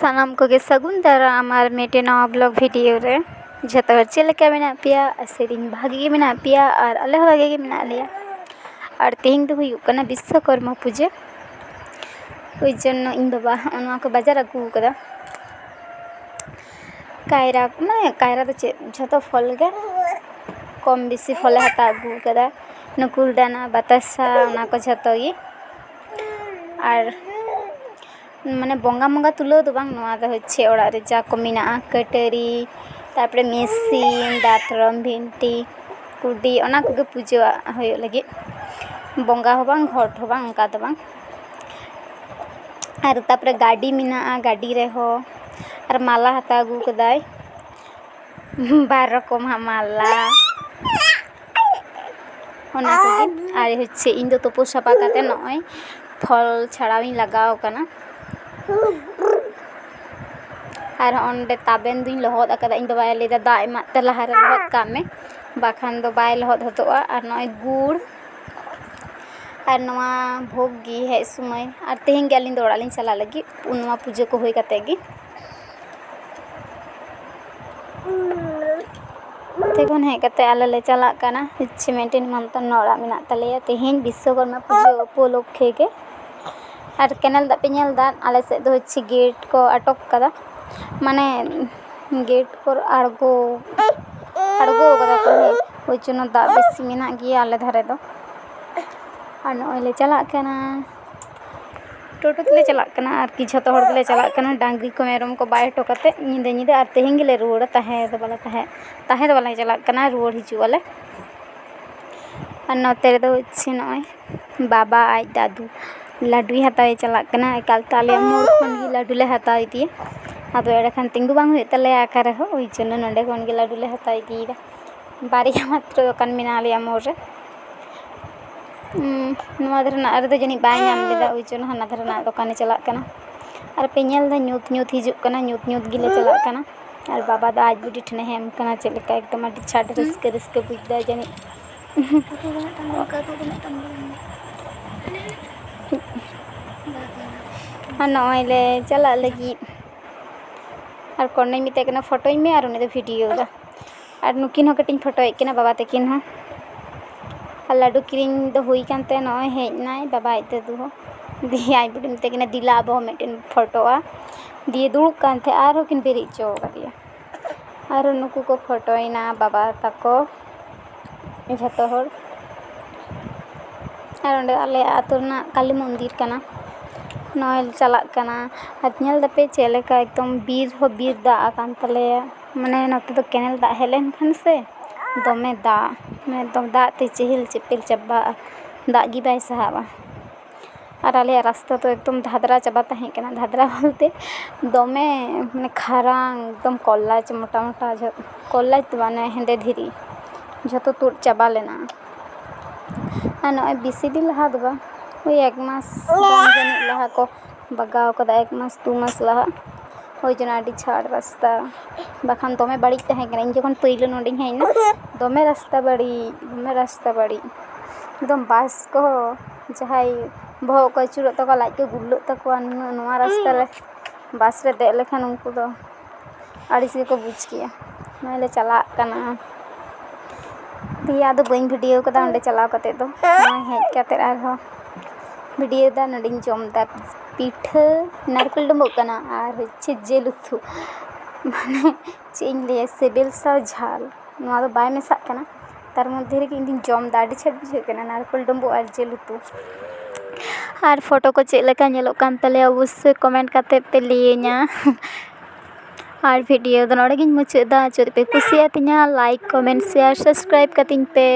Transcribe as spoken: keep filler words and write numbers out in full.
ᱥᱟᱱᱟᱢ ᱠᱚᱜᱮ ᱥᱟᱹᱜᱩᱱ ᱫᱟᱨᱟᱢ ᱟᱨ ᱢᱤᱫᱴᱮᱱ ᱱᱟᱣᱟ ᱵᱞᱚᱜ ᱵᱷᱤᱰᱤᱭᱳ ᱨᱮ᱾ ᱡᱷᱚᱛᱚ ᱦᱚᱲ ᱪᱮᱫ ᱞᱮᱠᱟ ᱢᱮᱱᱟᱜ ᱯᱮᱭᱟ? ᱟᱥᱟᱭᱟᱹᱫᱟᱹᱧ ᱵᱷᱟᱜᱮ ᱜᱮ ᱢᱮᱱᱟᱜ ᱯᱮᱭᱟ ᱟᱨ ᱟᱞᱮ ᱦᱚᱸ ᱵᱷᱟᱜᱮ ᱜᱮ ᱢᱮᱱᱟᱜ ᱞᱮᱭᱟ᱾ ᱟᱨ ᱛᱮᱦᱮᱧ ᱫᱚ ᱦᱩᱭᱩᱜ ᱠᱟᱱᱟ ᱵᱤᱥᱥᱚᱠᱚᱨᱢᱟ ᱯᱩᱡᱟᱹ, ᱳᱭ ᱡᱚᱱᱱᱚ ᱤᱧ ᱵᱟᱵᱟ ᱦᱚᱸᱜᱼᱚ ᱱᱚᱣᱟ ᱠᱚ ᱵᱟᱡᱟᱨ ᱟᱹᱜᱩ ᱟᱠᱟᱫᱟ᱾ ᱠᱟᱭᱨᱟ, ᱢᱟᱱᱮ ᱠᱟᱭᱨᱟ ᱫᱚ ᱪᱮᱫ, ᱡᱷᱚᱛᱚ ᱯᱷᱚᱞ ᱜᱮ ᱠᱚᱢ ᱵᱮᱥᱤ ᱯᱷᱚᱞᱮ ᱦᱟᱛᱟᱣ ᱟᱹᱜᱩ ᱟᱠᱟᱫᱟ᱾ ᱱᱩᱠᱩᱞ ᱫᱟᱱᱟ, ᱵᱟᱛᱟᱥᱟ, ᱚᱱᱟ ᱠᱚ ᱡᱷᱚᱛᱚ ᱜᱮ᱾ ᱟᱨ ᱢᱟᱱᱮ ᱵᱚᱸᱜᱟ ᱢᱚᱸᱜᱟ ᱛᱩᱞᱟᱹᱣ ᱫᱚ ᱵᱟᱝ, ᱱᱚᱣᱟ ᱫᱚ ᱦᱚᱪᱪᱷᱮ ᱚᱲᱟᱜ ᱨᱮ ᱡᱟ ᱠᱚ ᱢᱮᱱᱟᱜᱼᱟ, ᱠᱟᱹᱴᱟᱹᱨᱤ, ᱛᱟᱨᱯᱚᱨᱮ ᱢᱮᱥᱤᱱ, ᱫᱟᱛᱨᱚᱢ, ᱵᱷᱤᱱᱴᱤ, ᱠᱩᱰᱤ, ᱚᱱᱟ ᱠᱚᱜᱮ ᱯᱩᱡᱟᱹᱣᱟᱜ ᱦᱩᱭᱩᱜ ᱞᱟᱹᱜᱤᱫ᱾ ᱵᱚᱸᱜᱟ ᱦᱚᱸ ᱵᱟᱝ, ᱜᱷᱚᱴ ᱦᱚᱸ ᱵᱟᱝ, ᱚᱱᱠᱟ ᱫᱚ ᱵᱟᱝ᱾ ᱟᱨ ᱛᱟᱨᱯᱚᱨᱮ ᱜᱟᱹᱰᱤ ᱢᱮᱱᱟᱜᱼᱟ, ᱜᱟᱹᱰᱤ ᱨᱮᱦᱚᱸ᱾ ᱟᱨ ᱢᱟᱞᱟ ᱦᱟᱛᱟᱣ ᱟᱹᱜᱩ ᱠᱟᱫᱟᱭ, ᱵᱟᱨ ᱨᱚᱠᱚᱢᱟᱜ ᱢᱟᱞᱟ, ᱚᱱᱟ ᱠᱚᱜᱮ᱾ ᱟᱨ ᱦᱚᱪᱪᱷᱮ ᱤᱧ ᱫᱚ ᱛᱩᱯᱩ ᱥᱟᱯᱷᱟ ᱠᱟᱛᱮ ᱱᱚᱜᱼᱚᱭ ᱯᱷᱚᱞ ᱪᱷᱟᱲᱟᱣᱤᱧ ᱞᱟᱜᱟᱣ ᱠᱟᱱᱟ᱾ ᱟᱨ ᱚᱸᱰᱮ ᱛᱟᱵᱮᱱ ᱫᱩᱧ ᱞᱚᱦᱚᱫ ᱟᱠᱟᱫᱟ᱾ ᱤᱧ ᱵᱟᱵᱟᱭ ᱞᱟᱹᱭᱫᱟ, "ᱫᱟᱜ ᱮᱢᱟᱜ ᱛᱮ ᱞᱟᱦᱟᱨᱮ ᱞᱚᱦᱚᱫ ᱠᱟᱜ ᱢᱮ, ᱵᱟᱠᱷᱟᱱ ᱫᱚ ᱵᱟᱭ ᱞᱚᱦᱚᱫ ᱦᱚᱫᱚᱜᱼᱟ᱾" ᱟᱨ ᱱᱚᱜᱼᱚᱭ ᱜᱩᱲ ᱟᱨ ᱱᱚᱣᱟ ᱵᱷᱳᱜᱽ ᱜᱮ ᱦᱮᱡ ᱥᱚᱢᱚᱭ᱾ ᱟᱨ ᱛᱮᱦᱮᱧ ᱜᱮ ᱟᱹᱞᱤᱧ ᱫᱚ ᱚᱲᱟᱜ ᱞᱤᱧ ᱪᱟᱞᱟᱜ ᱞᱟᱹᱜᱤᱫ, ᱱᱚᱣᱟ ᱯᱩᱡᱟᱹ ᱠᱚ ᱦᱩᱭ ᱠᱟᱛᱮ ᱜᱮ᱾ ᱛᱮ ᱠᱷᱚᱱ ᱦᱮᱡ ᱠᱟᱛᱮ ᱟᱞᱮ ᱞᱮ ᱪᱟᱞᱟᱜ ᱠᱟᱱᱟ᱾ ᱦᱚᱪᱪᱷᱮ ᱢᱤᱫᱴᱮᱱ ᱱᱤᱢᱚᱱᱛᱨᱚᱱ ᱚᱲᱟᱜ ᱢᱮᱱᱟᱜ ᱛᱟᱞᱮᱭᱟ ᱛᱮᱦᱮᱧ ᱵᱤᱥᱥᱚᱠᱚᱨᱢᱟ ᱯᱩᱡᱟᱹ ᱩᱯᱚᱞᱚᱠᱠᱷᱮ ᱜᱮ᱾ ᱟᱨ ᱠᱮᱱᱮᱞ ᱫᱟᱜ ᱯᱮ ᱧᱮᱞ ᱫᱟ? ᱟᱞᱮ ᱥᱮᱫ ᱫᱚ ᱦᱚᱪᱪᱷᱮ ᱜᱮᱴ ᱠᱚ ᱟᱴᱚᱠ ᱠᱟᱫᱟ, ᱢᱟᱱᱮ ᱜᱮᱴ ᱠᱚ ᱟᱬᱜᱚ, ᱟᱬᱜᱚ ᱠᱟᱫᱟ ᱠᱚ, ᱦᱮᱸ, ᱳᱭ ᱡᱚᱱᱱᱚ ᱫᱟᱜ ᱵᱮᱥᱤ ᱢᱮᱱᱟᱜ ᱜᱮᱭᱟ ᱟᱞᱮ ᱫᱷᱟᱨᱮ ᱫᱚ᱾ ᱟᱨ ᱱᱚᱜᱼᱚᱭ ᱞᱮ ᱪᱟᱞᱟᱜ ᱠᱟᱱᱟ, ᱴᱳᱴᱳ ᱛᱮᱞᱮ ᱪᱟᱞᱟᱜ ᱠᱟᱱᱟ ᱟᱨᱠᱤ, ᱡᱷᱚᱛᱚ ᱦᱚᱲ ᱜᱮᱞᱮ ᱪᱟᱞᱟᱜ ᱠᱟᱱᱟ᱾ ᱰᱟᱝᱨᱤ ᱠᱚ ᱢᱮᱨᱚᱢ ᱠᱚ ᱵᱟᱭ ᱦᱚᱴᱚ ᱠᱟᱛᱮ ᱧᱤᱫᱟᱹ ᱧᱤᱫᱟᱹ, ᱟᱨ ᱛᱮᱦᱮᱧ ᱜᱮᱞᱮ ᱨᱩᱣᱟᱹᱲᱟ, ᱛᱟᱦᱮᱸ ᱫᱚ ᱵᱟᱞᱮ ᱛᱟᱦᱮᱸ, ᱛᱟᱦᱮᱸ ᱫᱚ ᱵᱟᱞᱮ ᱪᱟᱞᱟᱜ ᱠᱟᱱᱟ, ᱨᱩᱣᱟᱹᱲ ᱦᱤᱡᱩᱜ ᱟᱞᱮ᱾ ᱟᱨ ᱱᱚᱛᱮ ᱨᱮᱫᱚ ᱦᱚᱪᱪᱷᱮ ᱱᱚᱜᱼᱚᱭ ᱵᱟᱵᱟ ᱟᱡ ᱫᱟᱫᱩ ᱞᱟᱹᱰᱩᱭ ᱦᱟᱛᱟᱣᱮ ᱪᱟᱞᱟᱜ ᱠᱟᱱᱟ᱾ ᱮᱠᱟᱞᱛᱮ ᱟᱞᱮᱭᱟᱜ ᱢᱳᱲ ᱠᱷᱚᱱ ᱜᱮ ᱞᱟᱹᱰᱩ ᱞᱮ ᱦᱟᱛᱟᱣ ᱤᱫᱤᱭᱟ᱾ ᱟᱫᱚ ᱮᱸᱰᱮᱠᱷᱟᱱ ᱛᱤᱸᱜᱩ ᱵᱟᱝ ᱦᱩᱭᱩᱜ ᱛᱟᱞᱮᱭᱟ ᱚᱠᱟ ᱨᱮᱦᱚᱸ, ᱳᱭ ᱡᱚᱱᱱᱚ ᱱᱚᱸᱰᱮ ᱠᱷᱚᱱ ᱜᱮ ᱞᱟᱹᱰᱩ ᱞᱮ ᱦᱟᱛᱟᱣ ᱤᱫᱤᱭᱮᱫᱟ᱾ ᱵᱟᱨᱭᱟ ᱢᱟᱛᱨᱚ ᱫᱚᱠᱟᱱ ᱢᱮᱱᱟᱜᱼᱟ ᱟᱞᱮᱭᱟᱜ ᱢᱳᱲ ᱨᱮ᱾ ᱩᱸ, ᱱᱚᱣᱟ ᱫᱷᱟᱨᱮ ᱨᱮᱱᱟᱜ ᱨᱮᱫᱚ ᱡᱟᱹᱱᱤᱡ ᱵᱟᱭ ᱧᱟᱢ ᱞᱮᱫᱟ, ᱳᱭ ᱡᱚᱱᱱᱚ ᱦᱟᱱᱟ ᱫᱷᱟᱨᱮ ᱨᱮᱱᱟᱜ ᱫᱚᱠᱟᱱᱮ ᱪᱟᱞᱟᱜ ᱠᱟᱱᱟ᱾ ᱟᱨ ᱯᱮ ᱧᱮᱞ ᱮᱫᱟ, ᱧᱩᱛ ᱧᱩᱛ ᱦᱤᱡᱩᱜ ᱠᱟᱱᱟ, ᱧᱩᱛ ᱧᱩᱛ ᱜᱮᱞᱮ ᱪᱟᱞᱟᱜ ᱠᱟᱱᱟ᱾ ᱟᱨ ᱵᱟᱵᱟ ᱫᱚ ᱟᱡ ᱵᱩᱰᱤ ᱴᱷᱮᱱᱮ ᱦᱮᱢ ᱠᱟᱱᱟ, ᱪᱮᱫ ᱞᱮᱠᱟ ᱮᱠᱫᱚᱢ ᱟᱹᱰᱤ ᱪᱷᱟᱴ ᱨᱟᱹᱥᱠᱟᱹ ᱨᱟᱹᱥᱠᱟᱹ ᱵᱩᱡᱽ ᱫᱟᱭ ᱡᱟᱹᱱᱤᱡ᱾ ᱟᱨ ᱱᱚᱜᱼᱚᱭ ᱞᱮ ᱪᱟᱞᱟᱜ ᱞᱟᱹᱜᱤᱫ᱾ ᱟᱨ ᱠᱚᱨᱱᱚᱧ ᱢᱮᱛᱟᱭ ᱠᱟᱱᱟ, "ᱯᱷᱳᱴᱳᱧ ᱢᱮ", ᱟᱨ ᱩᱱᱤ ᱫᱚ ᱵᱷᱤᱰᱤᱭᱳ ᱮᱫᱟ᱾ ᱟᱨ ᱱᱩᱠᱤᱱ ᱦᱚᱸ ᱠᱟᱹᱴᱤᱡ ᱤᱧ ᱯᱷᱳᱴᱳᱭᱮᱫ ᱠᱤᱱᱟ, ᱵᱟᱵᱟ ᱛᱟᱹᱠᱤᱱ ᱦᱚᱸ᱾ ᱟᱨ ᱞᱟᱹᱰᱩ ᱠᱤᱨᱤᱧ ᱫᱚ ᱦᱩᱭ ᱠᱟᱱ ᱛᱟᱭᱟ, ᱱᱚᱜᱼᱚᱭ ᱦᱮᱡ ᱮᱱᱟᱭ ᱵᱟᱵᱟ ᱟᱡ ᱫᱟᱫᱩ ᱦᱚᱸ᱾ ᱫᱤᱭᱮ ᱟᱡ ᱵᱩᱰᱤ ᱢᱮᱛᱟᱭ ᱠᱟᱱᱟ, "ᱫᱮᱞᱟ ᱟᱵᱚ ᱦᱚᱸ ᱢᱤᱫᱴᱮᱱ ᱯᱷᱳᱴᱳᱜᱼᱟ᱾" ᱫᱤᱭᱮ ᱫᱩᱲᱩᱵ ᱠᱟᱱ ᱛᱟᱦᱮᱸᱫ, ᱟᱨᱦᱚᱸ ᱠᱤᱱ ᱵᱮᱨᱮᱫ ᱦᱚᱪᱚ ᱟᱠᱟᱫᱮᱭᱟ᱾ ᱟᱨᱦᱚᱸ ᱱᱩᱠᱩ ᱠᱚ ᱯᱷᱳᱴᱳᱭᱮᱱᱟ, ᱵᱟᱵᱟ ᱛᱟᱠᱚ ᱡᱷᱚᱛᱚ ᱦᱚᱲ᱾ ᱟᱨ ᱚᱸᱰᱮ ᱟᱞᱮ ᱟᱹᱛᱩ ᱨᱮᱱᱟᱜ ᱠᱟᱹᱞᱤ ᱢᱚᱱᱫᱤᱨ ᱠᱟᱱᱟ, ᱱᱚᱜᱼᱚᱭ ᱞᱮ ᱪᱟᱞᱟᱜ ᱠᱟᱱᱟ᱾ ᱟᱨ ᱧᱮᱞ ᱫᱟᱯᱮ ᱪᱮᱫ ᱞᱮᱠᱟ ᱮᱠᱫᱚᱢ ᱵᱤᱨ ᱦᱚᱸ ᱵᱤᱨ ᱫᱟᱜ ᱟᱠᱟᱱ ᱛᱟᱞᱮᱭᱟ᱾ ᱢᱟᱱᱮ ᱱᱚᱛᱮ ᱫᱚ ᱠᱮᱱᱮᱞ ᱫᱟᱜ ᱦᱮᱡ ᱞᱮᱱᱠᱷᱟᱱ ᱥᱮ ᱫᱚᱢᱮ ᱫᱟᱜ, ᱢᱟᱱᱮ ᱮᱠᱫᱚᱢ ᱫᱟᱜ ᱛᱮ ᱪᱮᱦᱮᱞ ᱪᱮᱯᱮᱞ ᱪᱟᱵᱟᱜᱼᱟ, ᱫᱟᱜ ᱜᱮ ᱵᱟᱭ ᱥᱟᱦᱟᱜᱼᱟ᱾ ᱟᱨ ᱟᱞᱮᱭᱟᱜ ᱨᱟᱥᱛᱟ ᱫᱚ ᱮᱠᱫᱚᱢ ᱫᱷᱟᱫᱽᱨᱟ ᱪᱟᱵᱟ ᱛᱟᱦᱮᱸ ᱠᱟᱱᱟ, ᱫᱷᱟᱫᱽᱨᱟ ᱵᱚᱞᱛᱮ ᱫᱚᱢᱮ ᱢᱟᱱᱮ ᱠᱷᱟᱨᱟᱝ, ᱮᱠᱫᱚᱢ ᱠᱚᱞᱞᱟᱪ ᱢᱚᱴᱟ ᱢᱚᱴᱟ ᱡᱷᱚ-, ᱠᱚᱞᱞᱟᱪ ᱫᱚ ᱵᱟᱝ, ᱦᱮᱸᱫᱮ ᱫᱷᱤᱨᱤ ᱡᱷᱚᱛᱚ ᱛᱩᱫ ᱪᱟᱵᱟ ᱞᱮᱱᱟ᱾ ᱟᱨ ᱱᱚᱜᱼᱚᱭ ᱵᱮᱥᱤ ᱫᱤᱱ ᱞᱟᱦᱟ ᱫᱚ ᱵᱟᱝ, ᱳᱭ ᱮᱠ ᱢᱟᱥ ᱜᱟᱱ ᱡᱟᱹᱱᱤᱡ ᱞᱟᱦᱟ ᱠᱚ ᱵᱟᱜᱟᱣ ᱠᱟᱫᱟ, ᱮᱠ ᱢᱟᱥ ᱫᱩ ᱢᱟᱥ ᱞᱟᱦᱟ᱾ ᱳᱭ ᱡᱮᱱᱚ ᱟᱹᱰᱤ ᱪᱷᱟᱴ ᱨᱟᱥᱛᱟ, ᱵᱟᱠᱷᱟᱱ ᱫᱚᱢᱮ ᱵᱟᱹᱲᱤᱡ ᱛᱟᱦᱮᱸ ᱠᱟᱱᱟ᱾ ᱤᱧ ᱡᱚᱠᱷᱚᱱ ᱯᱳᱭᱞᱳ ᱱᱚᱸᱰᱮᱧ ᱦᱮᱡ ᱮᱱᱟ, ᱫᱚᱢᱮ ᱨᱟᱥᱛᱟ ᱵᱟᱹᱲᱤᱡ, ᱫᱚᱢᱮ ᱨᱟᱥᱛᱟ ᱵᱟᱹᱲᱤᱡ, ᱮᱠᱫᱚᱢ ᱵᱟᱥ ᱠᱚᱦᱚᱸ ᱡᱟᱦᱟᱸᱭ ᱵᱚᱦᱚᱜ ᱠᱚ ᱟᱹᱪᱩᱨᱚᱜ ᱛᱟᱠᱚᱣᱟ, ᱞᱟᱡ ᱠᱚ ᱜᱩᱨᱞᱟᱹᱜ ᱛᱟᱠᱚᱣᱟ, ᱱᱩᱱᱟᱹᱜ ᱱᱚᱣᱟ ᱨᱟᱥᱛᱟ ᱨᱮ ᱵᱟᱥ ᱨᱮ ᱫᱮᱡ ᱞᱮᱠᱷᱟᱱ ᱩᱱᱠᱩ ᱫᱚ ᱟᱹᱲᱤᱥ ᱜᱮᱠᱚ ᱵᱩᱡᱽ ᱠᱮᱭᱟ᱾ ᱱᱚᱜᱼᱚᱭ ᱞᱮ ᱪᱟᱞᱟᱜ ᱠᱟᱱᱟ᱾ ᱫᱤᱭᱮ ᱟᱫᱚ ᱵᱟᱹᱧ ᱵᱷᱤᱰᱤᱭᱳ ᱠᱟᱫᱟ ᱚᱸᱰᱮ ᱪᱟᱞᱟᱣ ᱠᱟᱛᱮᱫ ᱫᱚ᱾ ᱱᱚᱜᱼᱚᱭ ᱦᱮᱡ ᱠᱟᱛᱮᱫ ᱟᱨᱦᱚᱸ ᱵᱷᱤᱰᱤᱭᱳ ᱫᱟ᱾ ᱱᱚᱸᱰᱮᱧ ᱡᱚᱢ ᱫᱟ ᱯᱤᱴᱷᱟᱹ, ᱱᱟᱨᱠᱳᱞ ᱰᱩᱸᱵᱩᱜ ᱠᱟᱱᱟ ᱟᱨ ᱦᱚᱪᱪᱷᱮ ᱡᱤᱞ ᱩᱛᱩ᱾ ᱢᱟᱱᱮ ᱪᱮᱫ ᱤᱧ ᱞᱟᱹᱭᱟ, ᱥᱤᱵᱤᱞ ᱥᱟᱶ ᱡᱷᱟᱞ, ᱱᱚᱣᱟ ᱫᱚ ᱵᱟᱭ ᱢᱮᱥᱟᱜ ᱠᱟᱱᱟ᱾ ᱛᱟᱨ ᱢᱚᱫᱽᱫᱷᱮ ᱨᱮᱜᱮ ᱤᱧ ᱫᱚᱧ ᱡᱚᱢ ᱫᱟ, ᱟᱹᱰᱤ ᱪᱷᱟᱹᱴ ᱵᱩᱡᱷᱟᱹᱜ ᱠᱟᱱᱟ ᱱᱟᱨᱠᱳᱞ ᱰᱩᱸᱵᱩᱜ ᱟᱨ ᱡᱤᱞ ᱩᱛᱩ᱾ ᱟᱨ ᱯᱷᱳᱴᱳ ᱠᱚ ᱪᱮᱫ ᱞᱮᱠᱟ ᱧᱮᱞᱚᱜ ᱠᱟᱱ ᱛᱟᱞᱮᱭᱟ, ᱚᱵᱚᱥᱥᱳᱭ ᱠᱚᱢᱮᱱᱴ ᱠᱟᱛᱮᱫ ᱯᱮ ᱞᱟᱹᱭᱟᱹᱧᱟ᱾ ᱟᱨ ᱵᱷᱤᱰᱤᱭᱳ ᱫᱚ ᱱᱚᱰᱮ ᱜᱤᱧ ᱢᱩᱪᱟᱹᱫ ᱫᱟ᱾ ᱡᱩᱫᱤ ᱯᱮ ᱠᱩᱥᱤᱭᱟᱛᱤᱧᱟ, ᱞᱟᱭᱤᱠ, ᱠᱚᱢᱮᱱᱴ, ᱥᱮᱭᱟᱨ, ᱥᱟᱵᱥᱠᱨᱟᱭᱤᱵᱽ ᱠᱟᱹᱛᱤᱧ ᱯᱮ᱾